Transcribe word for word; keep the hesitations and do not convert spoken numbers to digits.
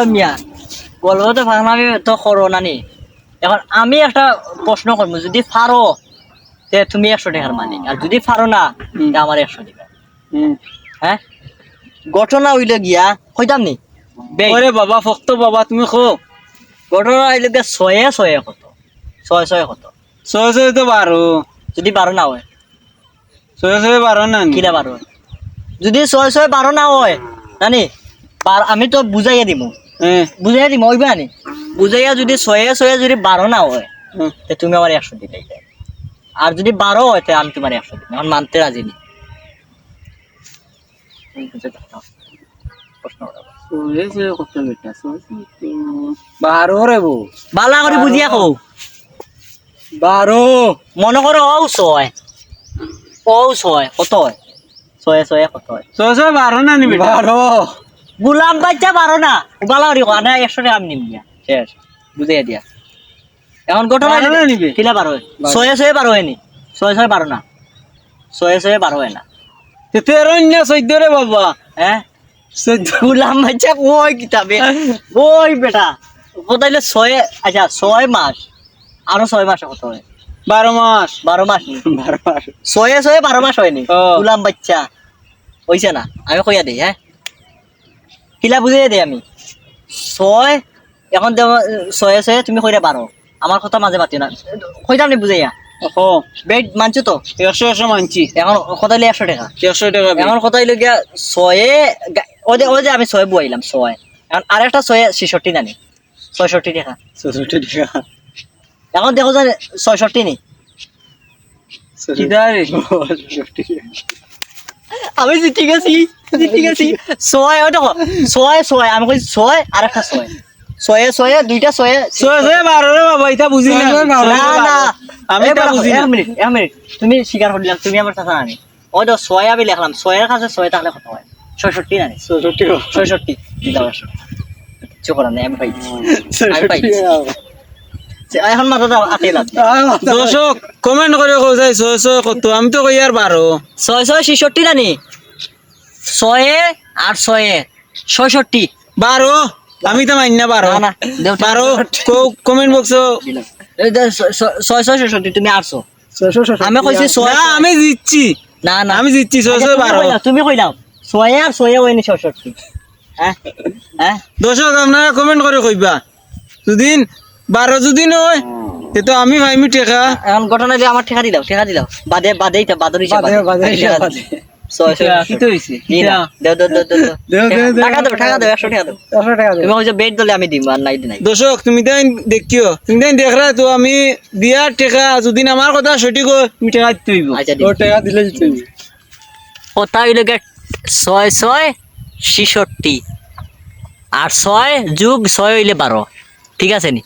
মিয়া, গল্প তো ফাংলামি তো করো না নি। এখন আমি একটা প্রশ্ন করমু, যদি পারো, তে তুমি একশো টেকার মালিক, আর যদি পারো না, হুম। তে আমার একশো দিবা। হুম। হ্যাঁ, ঘটনা অইলো গিয়া, কইতাম নি? বেই। ওরে বাবা, ফক্ত বাবা, তুমি কও। ঘটনা অইলো গিয়া ছয়ে ছয়ে কত? ছয় ছয়ে কত? ছয় ছয়ে তো বারো। যদি বারো না অয়? ছয় ছয়ে বারো না নি? কিলা বারো অয়? যদি ছয় ছয়ে বারো না অয়, জানি, বার-, আমি তো বুঝাইয়া দিমু। হ্যাঁ। বুঝাইয়া দিমু, অইবা নি? বুঝাইয়া যদি ছয়ে ছয়ে যদি বারো না অয়, হ্যাঁ। তে তুমি আমার একশো দিবায়। আর যদি বারো অয়, তে আমি তুমার একশো দিমু। এখন মানতে রাজি নি। প্রশ্ন করো। ছয় ছয়ে কত বেটা? ছয় ছয়ে তো বারো রে বো। বালা করি বুঝিয়া কও। বারো। মনো করো, অউ ছয়। অউ ছয়, কত অয়? ছয়ে ছয়ে কত অয়? ছয় ছয়ে বারো না নি বেটা? বারো। গুলাম বাইচ্চা বারো না। বালা করি কও, না, একশো টেকা আমি নিমু গিয়া। শেষ। বুঝাইয়া দিয়া। এখন ঘটনা বারো অইলো না নি বে? কিলা বারো অয়? বারো। ছয়ে ছয়ে বারো অয় নি। ছয়ে ছয়ে বারো অয় না। ছয়ে ছয়ে বারো অয় না। তে তেরো না চৌদ্দ রে বাবা। হ্যাঁ? চৌদ্দ। গুলাম বাইচ্চা কই কিতাবে? ওই বেটা। কত অইলো ছয়, আচ্ছা, ছয় মাস। আরো ছয় মাসে কত অয়? বারো মাস। বারো মাস নি? বারো মাস। ছয়ে ছয়ে বারো মাস অয় নি? ও। গুলাম বাইচ্চা। অইছে না? আমি কইয়া দেই, হ্যাঁ? কিলা বুঝাইয়া দেই আমি। ছয়, এখন দেও, ছয়ে ছয়ে তুমি কইরা বারো। আমার কথা মাঝে মাতিও না। কইতাম নি বুঝাইয়া? ও। বেইট মানছো তো? একশো, একশো মানছি। এখন কত অইলো একশো টেকা? একশো টেকা বেইট। এখন কত অইলো গিয়া ছয়ে, গা-, ওই যে, ওই যে আমি ছয় বুয়াইলাম, ছয়। এখন আরেকটা ছয়ে ছেষট্টি জানি। ছয়ষট্টি টেকা। ছয়ষট্টি টেকা। এখন দেখো যে ছয়ষট্টি নি। ছয়ষট্টি। কিতা রে? ছয়ষট্টি টেকা। আমি জিতি গেছি, জিতি গেছি। ছয়, ওই দেখো, ছয়, ছয়, আমি কইছি ছয়, আরেকটা ছয়। ছয়ে, ছয়ে, দুইটা ছয়ে। ছয়, ছয়, বারো রে বাবা, ইটা বুঝি না। ছয়, ছয়, বারো। না, না। আমি এই ইটা বাবা, বুঝি না। এক মিনিট, এক মিনিট। তুমি স্বীকার করিলাম, তুমি আমার চাচা নানি। ওই তো ছয় আমি লেখলাম, ছয়ের কাছে ছয় থাকলে কত অয়? ছয়ষট্টি না নি? ছয়ষট্টি। ছয়ষটটি। দিলাম একশো। কিচ্ছু করার নাই, আমি পাইছি। আমি ছয়ষট্টি পাইছি। বাবা। সে, এখন মাথাটা আটে লাভ নেই। আর মাথা দর্শক, comment করি কও চাই ছয় ছয় কত? আমি তো কই আর বারো। ছয় ছয় ছেষট্টি না নি? ছয়ে আর ছয়ে ছয়ষট্টি। বারো। আমি তো মানি না বারো। না, না, দেও, বারো, দেও। কো-, comment box-ও। এই যে ছ-, ছ-, ছয় ছয় ছয়ষট্টি, তুমি আটশো। ছয়শো ছয়ষট্টি। আমি কইছি ছয় না, ছয়। আমি জিতছি। না, না। আমি জিতছি, ছয় আচ্ছা, ছয় তুমি বারো। কইলাও, তুমি কইলাও। ছয় আর ছয়ে অয় নি ছয়ষট্টি। হ্যাঁ? হ্যাঁ? দর্শক, আপনারা comment করি কইবা। যুদি বারো যুদি নয়, তে তো আমি পাইমু টেকা। এখন ঘটনা যে আমার টেকা দিলাও, টেকা দিলাও। বাদে, বাদে ইটা, বাদর হিসাব বাদে, বাদে। বাদে টেকা হিসাব দিলাও। বাদে। ছয়, ছয়, কিতা, কিতা অইছে? জি না। কিতা? দেও, দেও, দেও, দেও, দেও। দেও, দেও, দেও। টাকা দেও, টাকা দেও, একশো টাকা দেও। একশো টাকা দেও। তুমি কইছো বেইট দিলে আমি দিমু, আর নাই দি নাই। দর্শক, তুমি তাইন দেখিও। তুমি তাইন দেখরা তো আমি দিয়ার টেকা, যুদি আমার কথা সঠিক অয়, তুমি টেকা দিতে অইবো। আচ্ছা, দিমু। ও টেকা দিলে দিতে অইবো। কথা অইলো গিয়া ছয় ছয় ছেষট্টি। আর ছয় যোগ ছয় অইলে বারো। ঠিক আছে নি?